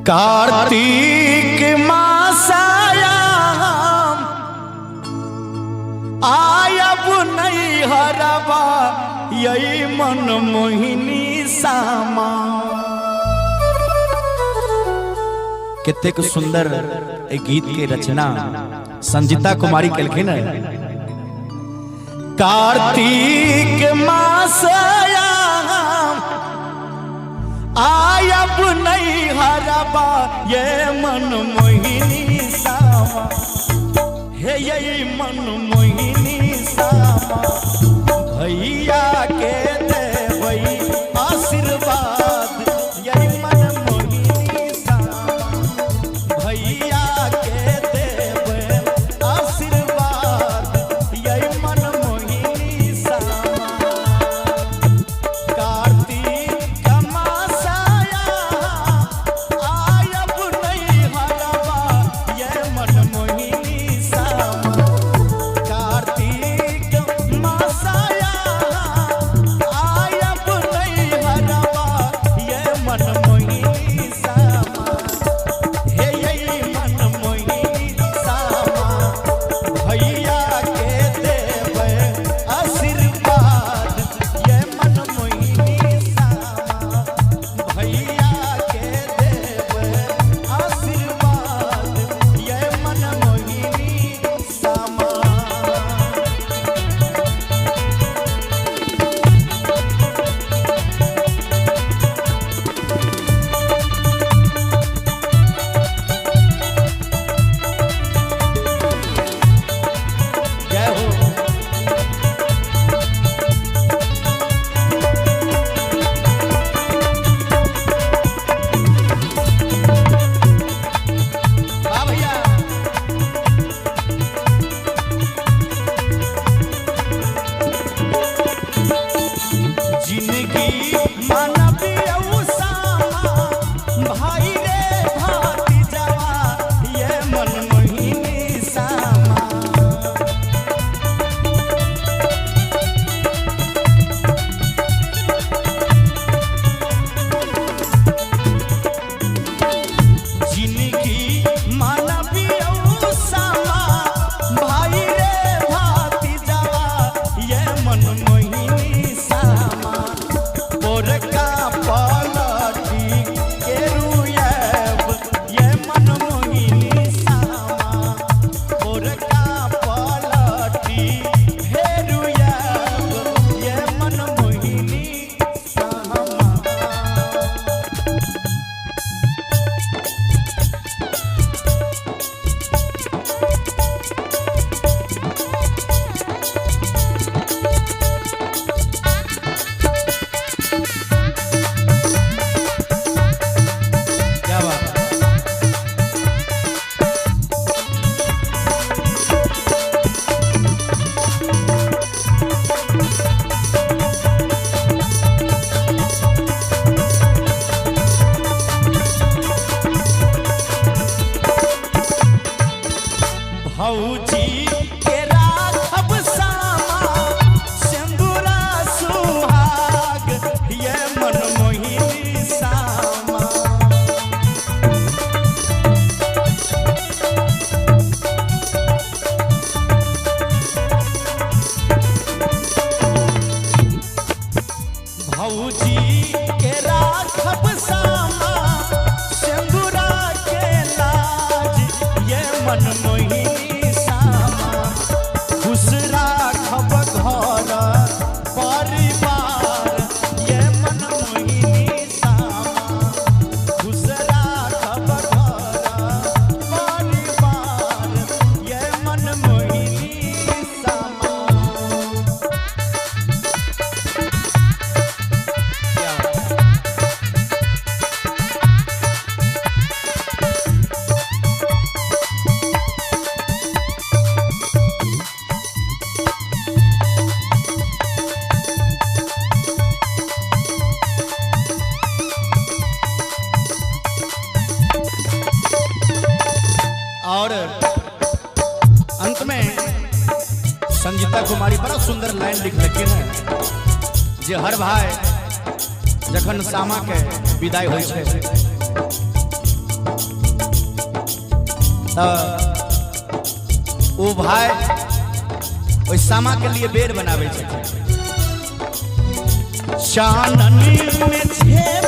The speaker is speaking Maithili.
कार्तिक मासाया आयब नहीं हरबा यही मन मोहिनी सामा। कितेक सुंदर एक गीत के रचना संजीता कुमारी केलखिन है। कार्तिक मासाया आयब नहीं हरबा ये मन मोहिनी सामा, हे यही मन मोहिनी सामा, भैया के देबै आशीर्वाद यही मन मोहिनी सामा, भैया के देबै आशीर्वाद यही मन मोहिनी सामा। कार्तिक मासाया आयब नहीं हरबा ये मन मोहिनी सामा, कार्तिक मासाया आयब नहीं हरबा ये मन मोहिनी सामा, हे यही मन मोहिनी सामा, भैया के देबै आशीर्वाद ये मन मोहिनी सामा, भैया के देबै आशीर्वाद ये मन मोहिनी सामा। जय हो। वाह भैया। जिंदगी मानवीय सामा, भाई रे भातीजावा ये मन मोहिनी सामा। जिनकी मानवीय सामा, भाई रे भातीजावा ये मन मोहिनी सामा, पोरका पलटी के रुएब ये मन मोहिनी सामा, पोरका पलटी हे रुएब ये मन मोहिनी सामा। क्या बात है। भौजी के राखब सामा, सिंदूरा सुहाग ये मन मोहिनी सामा। भौजी के राखब सामा, सिंदूरा के लाज ये मन मोहिनी सामा, खुश राखब घर परिवार ये मन मोहिनी सामा, खुश राखब घर परिवार ये मन मोहिनी सामा। और अंत में संगीता कुमारी बड़ा सुंदर लाइन लिख रखे हैं जे हर भाई जखन सामा के विदाई होइ छै। तऽ ओ भाय ओहि सामा के लिए बेर बनाबै छथिन। चाननी में छे